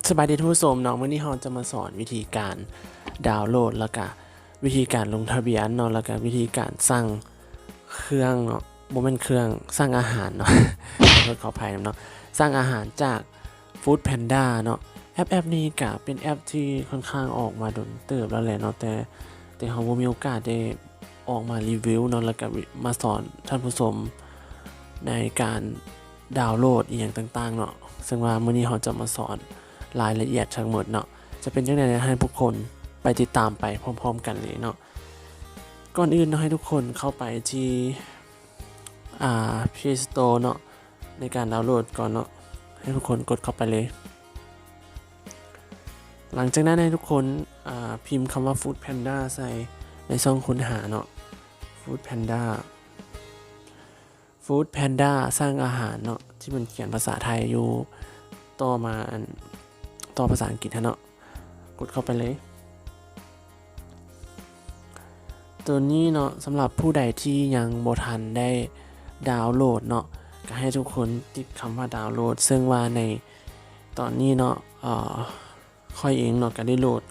ສະບາຍດີທ່ານຜູ້ຊົມເນາະ, ມື້ນີ້ເຮົາຈະມາສອນວິທີການດາວໂຫຼດ ແລ້ວກະວິທີການລົງທະບຽນເນາະ, ແລ້ວກະວິທີການສັ່ງເຄື່ອງເນາະ, ບໍ່ແມ່ນເຄື່ອງ, ສັ່ງອາຫານເນາະ, ຂໍໂທດຂໍອະໄພນຳເນາະ, ສັ່ງອາຫານຈາກ Food Panda ເນາະ. ແອັບ ແອັບນີ້ກະເປັນແອັບທີ່ຄ່ອນຂ້າງອອກມາດົນເຕີບແລ້ວແຫຼະເນາະ, ແຕ່ ແຕ່ເຮົາບໍ່ມີໂອກາດໄດ້ອອກມາຣີວິວເນາະ ແລ້ວກະມາສອນທ່ານຜູ້ຊົມໃນການດາວໂຫຼດອີ່ຫຍັງຕ່າງໆເນາະ, ເຊິ່ງວ່າມື້ນີ້ເຮົາຈະມາສອນລາຍລະອຽດທັງໝົດເນາະ. ຈະເປັນຈັ່ງໃດ ໃຫ້ທຸກຄົນໄປຕິດຕາມໄປພ້ອມໆກັນເລີຍເນາະ. ກ່ອນອື່ນເນາະ ໃຫ້ທຸກຄົນເຂົ້າໄປທີ່ ອ່າ Play Store ເນາະ ໃນການດາວໂຫຼດກ່ອນເນາະ, ໃຫ້ທຸກຄົນກົດເຂົ້າໄປເລີຍ. ຫຼັງຈາກນັ້ນໃຫ້ທຸກຄົນ ອ່າ ພິມຄຳວ່າ Food Panda ໃສ່ໃນຊ່ອງຄົ້ນຫາເນາະ, Food Panda Food Panda ສັ່ງອາຫານເນາະ ທີ່ມັນຂຽນພາສາໄທຢູ່ຕໍ່ມາ ອັນ ຕໍ່ພາສາອັງກິດຫັ້ນເນາະ, ກົດເຂົ້າໄປເລີຍ. ໂຕນີ້ເນາະ ສຳລັບຜູ້ໃດທີ່ຍັງບໍ່ທັນໄດ້ດາວໂຫຼດເນາະ ກໍໃຫ້ທຸກຄົນຕິດຄຳວ່າດາວໂຫຼດ, ເຊິ່ງວ່າໃນຕອນນີ້ເນາະ ເອີ ຂ້ອຍເອງເນາະ ກໍໄດ້ໂຫຼດ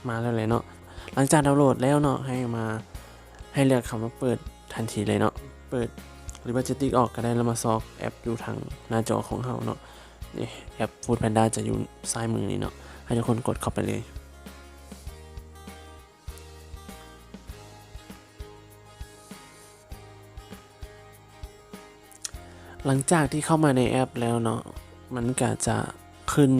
ມາແລ້ວແຫຼະເນາະ. ຫຼັງຈາກດາວໂຫຼດແລ້ວເນາະ ໃຫ້ມາ ໃຫ້ເລືອກຄຳວ່າເປີດທັນທີເລີຍເນາະ, ເປີດ ຫຼືວ່າຈະຕິກອອກກໍໄດ້ ແລ້ວມາຊອກແອັບຢູ່ທາງໜ້າຈໍຂອງເຮົາເນາະ. ນີ້ ແອັບ Food Panda ຈະຢູ່ຊ້າຍມືນີ້ເນາະ, ໃຫ້ທຸກຄົນກົດເຂົ້າໄປເລີຍ. ຫຼັງຈາກທີ່ເຂົ້າມາໃນແອັບແລ້ວເນາະ ມັນກະຈະຂຶ້ນ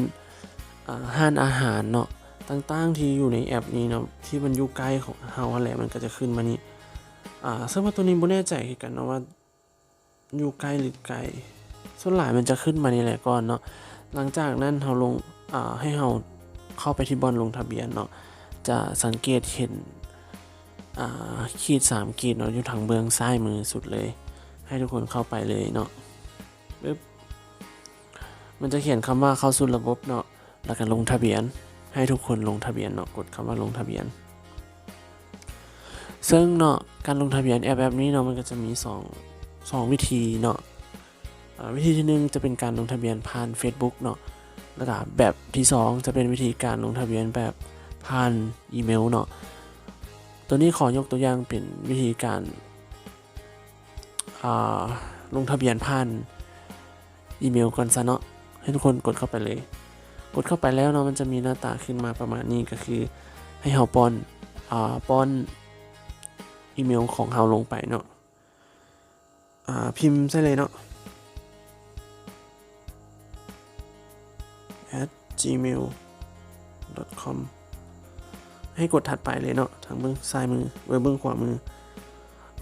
ອ່າ ຮ້ານອາຫານເນາະ ຕ່າງໆທີ່ຢູ່ໃນແອັບນີ້ເນາະ ທີ່ມັນຢູ່ໃກ້ຂອງເຮົາຫັ້ນແຫຼະ ມັນກະຈະຂຶ້ນມານີ້. ອ່າ ເຊິ່ງວ່າໂຕນີ້ບໍ່ແນ່ໃຈຄືກັນເນາະວ່າຢູ່ໃກ້ຫຼືໄກ, ສ່ວນຫຼາຍມັນຈະຂຶ້ນມານີ້ແຫຼະກ່ອນເນາະ. ຫຼັງຈາກນັ້ນເຮົາລົງ ອ່າ ໃຫ້ເຮົາເຂົ້າໄປທີ່ບ່ອນລົງທະບຽນເນາະ, ຈະສັງເກດເຫັນ ອ່າ ຂີດສາມຂີດເນາະ ຢູ່ທາງເບື້ອງຊ້າຍມືສຸດເລີຍ, ໃຫ້ທຸກຄົນເຂົ້າໄປເລີຍເນາະ. ປຶບ ມັນຈະຂຽນຄຳວ່າເຂົ້າສູ່ລະບົບເນາະ ແລ້ວກໍລົງທະບຽນ, ໃຫ້ທຸກຄົນລົງທະບຽນເນາະ, ກົດຄຳວ່າລົງທະບຽນ. ເຊິ່ງເນາະ ການລົງທະບຽນແອັບ ແອັບນີ້ເນາະ ມັນກໍຈະມີສອງ ສອງວິທີເນາະ. ອ່າ ວິທີທີໜຶ່ງຈະເປັນການລົງທະບຽນຜ່ານ Facebook ເນາະ, ແລ້ວກະແບບທີສອງຈະເປັນວິທີການລົງທະບຽນແບບຜ່ານອີເມວເນາະ. ໂຕນີ້ຂໍຍົກຕົວຢ່າງເປັນວິທີການ ອ່າ ລົງທະບຽນຜ່ານອີເມວກ່ອນຊະເນາະ, ໃຫ້ທຸກຄົນກົດເຂົ້າໄປເລີຍ. ກົດເຂົ້າໄປແລ້ວເນາະ ມັນຈະມີໜ້າຕາຂຶ້ນມາປະມານນີ້, ກໍຄືໃຫ້ເຮົາປ້ອນ ອ່າ ປ້ອນອີເມວຂອງເຮົາລົງໄປເນາະ. ອ່າ ພິມໃສ່ເລີຍເນາະ ແອັດຈີເມວດອດຄອມ ໃຫ້ກົດຖັດໄປເລີຍເນາະ ທາງເບື້ອງຊ້າຍມື ເອີ ເບື້ອງຂວາມື.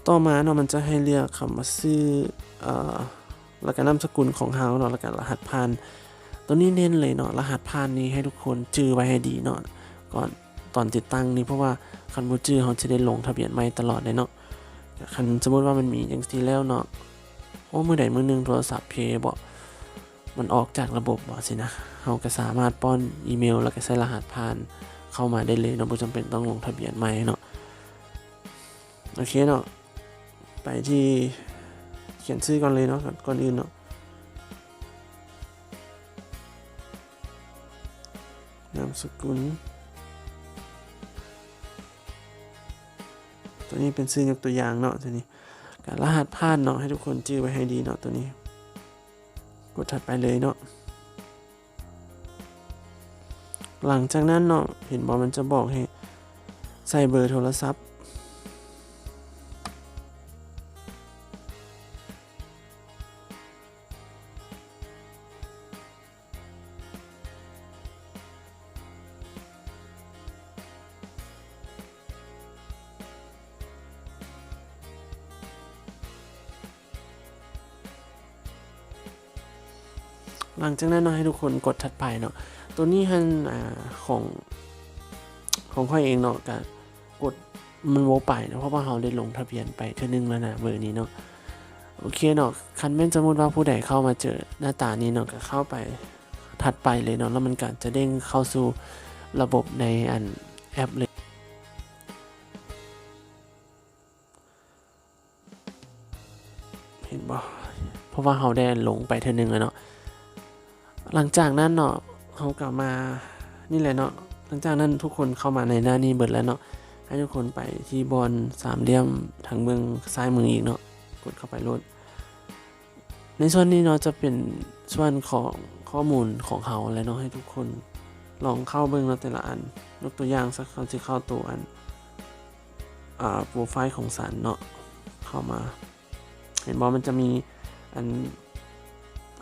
ຕໍ່ມາເນາະ ມັນຈະໃຫ້ເລືອກຄຳວ່າຊື່ ເອີ ແລ້ວກະນາມສະກຸນຂອງເຮົາເນາະ ແລ້ວກະລະຫັດຜ່ານ. ໂຕນີ້ເນັ້ນເລີຍເນາະ ລະຫັດຜ່ານນີ້ໃຫ້ທຸກຄົນຈື່ໄວ້ໃຫ້ດີເນາະ ກ່ອນ ຕອນຕິດຕັ້ງນີ້, ເພາະວ່າຄັນບໍ່ຈື່ເຮົາຈະໄດ້ລົງທະບຽນໃໝ່ຕະຫຼອດເລີຍເນາະ. ຄັນສົມມຸດວ່າມັນມີຈັ່ງຊີ້ແລ້ວເນາະ, ໂອ້ ມື້ໃດມື້ໜຶ່ງໂທລະສັບເພບໍ ມັນອອກຈາກລະບົບບໍຊີ້ນະ, ເຮົາກໍສາມາດປ້ອນອີເມວ ແລ້ວກໍໃສ່ລະຫັດຜ່ານເຂົ້າມາໄດ້ເລີຍເນາະ, ບໍ່ຈຳເປັນຕ້ອງລົງທະບຽນໃໝ່ເນາະ. ໂອເຄເນາະ, ໄປທີ່ຂຽນຊື່ກ່ອນເລີຍເນາະ, ກ່ອນອື່ນເນາະ ນາມສະກຸນ. ໂຕນີ້ເປັນຊື່ຍົກຕົວຢ່າງເນາະ, ໂຕນີ້ກະລະຫັດຜ່ານເນາະ, ໃຫ້ທຸກຄົນຈື່ໄວ້ໃຫ້ດີເນາະ ໂຕນີ້. ກົດຖັດໄປເລີຍເນາະ. ຫຼັງຈາກນັ້ນເນາະ ເຫັນບໍ່ ມັນຈະບອກໃຫ້ໃສ່ເບີໂທລະສັບ. ຫຼັງຈາກນັ້ນເນາະ ໃຫ້ທຸກຄົນກົດຖັດໄປເນາະ. ໂຕນີ້ຫັ້ນ ອາ ຂອງ ຂອງຂ້ອຍເອງເນາະ ກະກົດມັນບໍ່ໄປເນາະ ເພາະວ່າເຮົາໄດ້ລົງທະບຽນໄປເທື່ອໜຶ່ງແລ້ວນະ ເບີນີ້ເນາະ. ໂອເຄເນາະ, ຄັນແມ່ນສົມມຸດວ່າຜູ້ໃດເຂົ້າມາເຈີໜ້າຕານີ້ເນາະ ກະເຂົ້າໄປຖັດໄປເລີຍເນາະ, ແລ້ວມັນກະຈະເດ້ງເຂົ້າສູ່ລະບົບໃນອັນແອັບເລີຍ. ເຫັນບໍ່? ເພາະວ່າເຮົາໄດ້ລົງໄປເທື່ອໜຶ່ງແລ້ວເນາະ. ຫຼັງຈາກນັ້ນເນາະ ເຮົາກໍມານີ້ແຫຼະເນາະ. ຫຼັງຈາກນັ້ນທຸກຄົນເຂົ້າມາໃນໜ້ານີ້ເບິດແລ້ວເນາະ, ໃຫ້ທຸກຄົນໄປທີ່ບ່ອນສາມຫຼ່ຽມທາງເບື້ອງຊ້າຍມືອີກເນາະ, ກົດເຂົ້າໄປໂລດ. ໃນສ່ວນນີ້ເນາະ ຈະເປັນສ່ວນຂອງຂໍ້ມູນຂອງເຮົາແຫຼະເນາະ, ໃຫ້ທຸກຄົນລອງເຂົ້າເບິ່ງເນາະ ແຕ່ລະອັນ. ຍົກຕົວຢ່າງຊະ ເຮົາຊິເຂົ້າໂຕອັນ ອ່າ ໂປຣໄຟຂອງສັນເນາະ, ເຂົ້າມາ ເຫັນບໍ່ ມັນຈະມີອັນ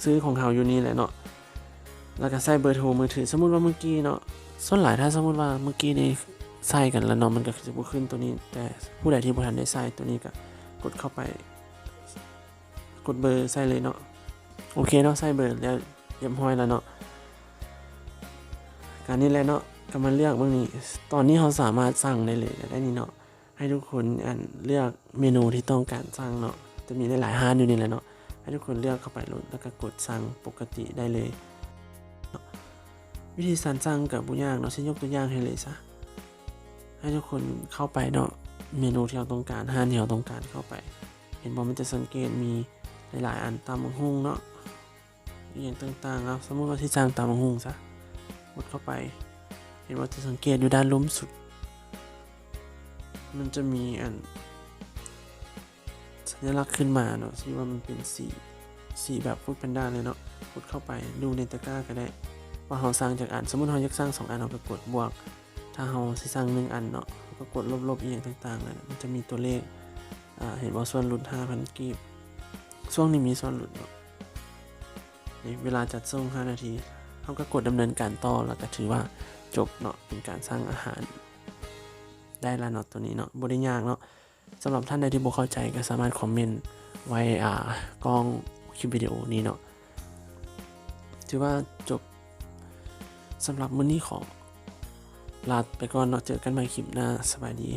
ຊື່ຂອງເຮົາຢູ່ນີ້ແຫຼະເນາະ, ແລ້ວກໍໃສ່ເບີໂທມືຖື. ສົມມຸດວ່າມື້ກີ້ເນາະ, ສ່ວນຫຼາຍຖ້າສົມມຸດວ່າມື້ກີ້ນີ້ໃສ່ກັນແລ້ວເນາະ ມັນກໍຈະບໍ່ຂຶ້ນໂຕນີ້, ແຕ່ຜູ້ໃດທີ່ບໍ່ທັນໄດ້ໃສ່ໂຕນີ້ກໍກົດເຂົ້າໄປ ກົດເບີໃສ່ເລີຍເນາະ. ໂອເຄເນາະ, ໃສ່ເບີແລ້ວຮຽບຮ້ອຍແລ້ວເນາະ. ການນີ້ແຫຼະເນາະ, ກໍມາເລືອກເບິ່ງນີ້. ຕອນນີ້ເຮົາສາມາດສັ່ງໄດ້ເລີຍກໍໄດ້ນີ້ເນາະ, ໃຫ້ທຸກຄົນອັນເລືອກເມນູທີ່ຕ້ອງການສັ່ງເນາະ. ຈະມີຫຼາຍໆຮ້ານຢູ່ນີ້ແຫຼະເນາະ, ໃຫ້ທຸກຄົນເລືອກເຂົ້າໄປໂລດ ແລ້ວກໍກົດສັ່ງປົກກະຕິໄດ້ເລີຍ. ວິທີການສັ່ງກໍບໍ່ຍາກເນາະ, ຊິຍົກຕົວຢ່າງໃຫ້ເລີຍຊະ. ໃຫ້ທຸກຄົນເຂົ້າໄປເນາະ, ເມນູທີ່ເຮົາຕ້ອງການ, ຮ້ານທີ່ເຮົາຕ້ອງການເຂົ້າໄປ. ເຫັນບໍ່ ມັນຈະສັງເກດມີຫຼາຍໆອັນ, ຕຳບັກຫຸ່ງເນາະ, ອີ່ຫຍັງຕ່າງໆ. ເອົາ ສົມມຸດວ່າຊິສັ່ງຕຳບັກຫຸ່ງຊະ, ກົດເຂົ້າໄປ. ເຫັນບໍ່ ຈະສັງເກດຢູ່ດ້ານລຸ່ມສຸດ ມັນຈະມີອັນ ສັນຍະລັກຂຶ້ນມາເນາະ, ທີ່ວ່າມັນເປັນສີ ສີແບບຟູດແພນດ້າເລີຍເນາະ. ກົດເຂົ້າໄປ ດູໃນຕະກ້າກໍໄດ້ ວ່າເຮົາສັ່ງຈັກອັນ. ສົມມຸດເຮົາຢາກສັ່ງສອງອັນ ເຮົາກໍກົດບວກ. ຖ້າເຮົາຊິສັ່ງໜຶ່ງອັນເນາະ ເຮົາກໍກົດລົບໆ ອີ່ຫຍັງຕ່າງໆ ແລ້ວມັນຈະມີຕົວເລກ, ອ່າ ເຫັນບໍ່ ສ່ວນຫຼຸດຫ້າພັນກີບ. ຊ່ວງນີ້ມີສ່ວນຫຼຸດເນາະ. ນີ້ເວລາຈັດສົ່ງຫ້ານາທີ, ເຮົາກໍກົດດຳເນີນການຕໍ່ ແລ້ວກໍຖືວ່າຈົບເນາະ, ເປັນການສັ່ງອາຫານໄດ້ລະເນາະ. ໂຕນີ້ເນາະ ບໍ່ໄດ້ຍາກເນາະ. ສຳລັບທ່ານໃດທີ່ບໍ່ເຂົ້າໃຈ ກໍສາມາດຄອມເມັນໄວ້ ອ່າ ກ້ອງຄລິບວິດີໂອນີ້ເນາະ. ຖືວ່າຈົບສຳລັບມື້ນີ້, ຂໍລາໄປກ່ອນເນາະ, ເຈີກັນໃໝ່ຄລິບໜ້າ. ສະບາຍດີ.